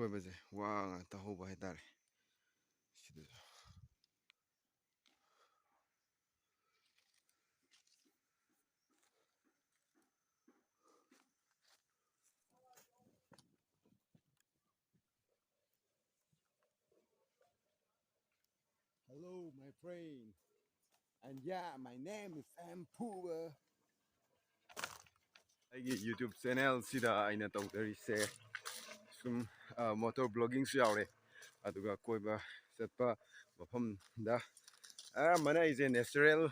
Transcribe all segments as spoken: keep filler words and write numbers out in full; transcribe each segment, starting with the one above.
ꯀꯣꯏꯕꯁꯦ ꯋꯥ ꯉꯥꯛꯇ ꯍꯧꯕ ꯍꯥꯏꯇꯥꯔꯦ ꯁꯤꯗꯁꯨ꯫ Hello, my friend. And yeah, my name is M Puba. ꯑꯩꯒꯤ YouTube channel ꯁꯤꯗ ꯑꯩꯅ ꯇꯧꯖꯔꯤꯁꯦ ꯁꯨꯝ ꯃꯣꯇꯣꯔ ꯕ꯭ꯂꯣꯒꯤꯡꯁꯨ ꯌꯥꯎꯔꯦ, ꯑꯗꯨꯒ ꯀꯣꯏꯕ ꯆꯠꯄ ꯃꯐꯝꯗ ꯑꯌꯥꯝꯕꯅ ꯑꯩꯁꯦ natural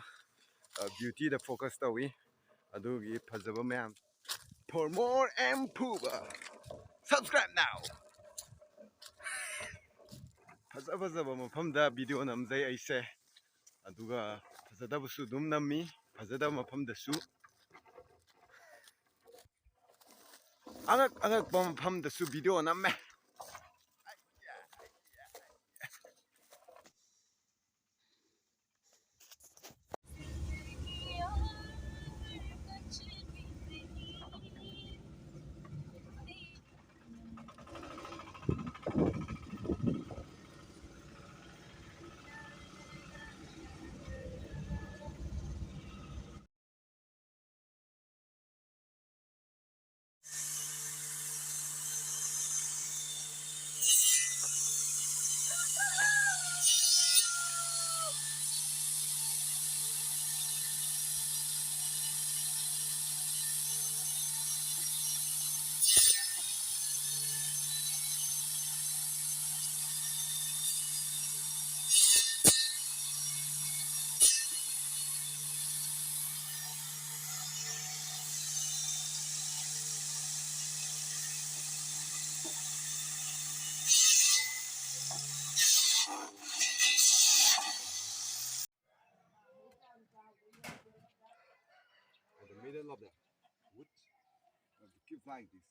beautyꯗ focus ꯇꯧꯏ꯫ ꯑꯗꯨꯒꯤ ꯐꯖꯕ ꯃꯌꯥꯝ, for more M Puba, subscribe now. ꯐꯖ ꯐꯖꯕ ꯃꯐꯝꯗ video ꯅꯝꯖꯩ ꯑꯩꯁꯦ, ꯑꯗꯨꯒ ꯐꯖꯗꯕꯁꯨ ꯑꯗꯨꯝ ꯅꯝꯃꯤ, ꯐꯖꯗꯕ ꯃꯐꯝꯗꯁꯨ, ꯑꯉꯛ ꯑꯉꯛꯄ ꯃꯐꯝꯗꯁꯨ video ꯅꯝꯃꯦ꯫ In the middle of the wood, you have to keep like this.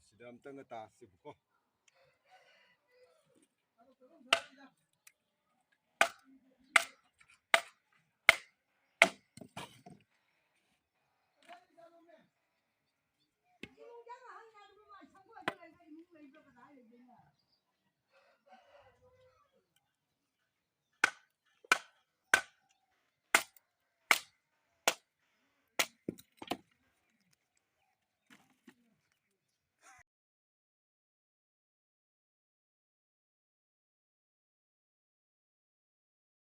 ꯁꯤꯗ ꯑꯝꯇꯪꯒ ꯇꯥꯁꯦꯕꯀꯣ꯫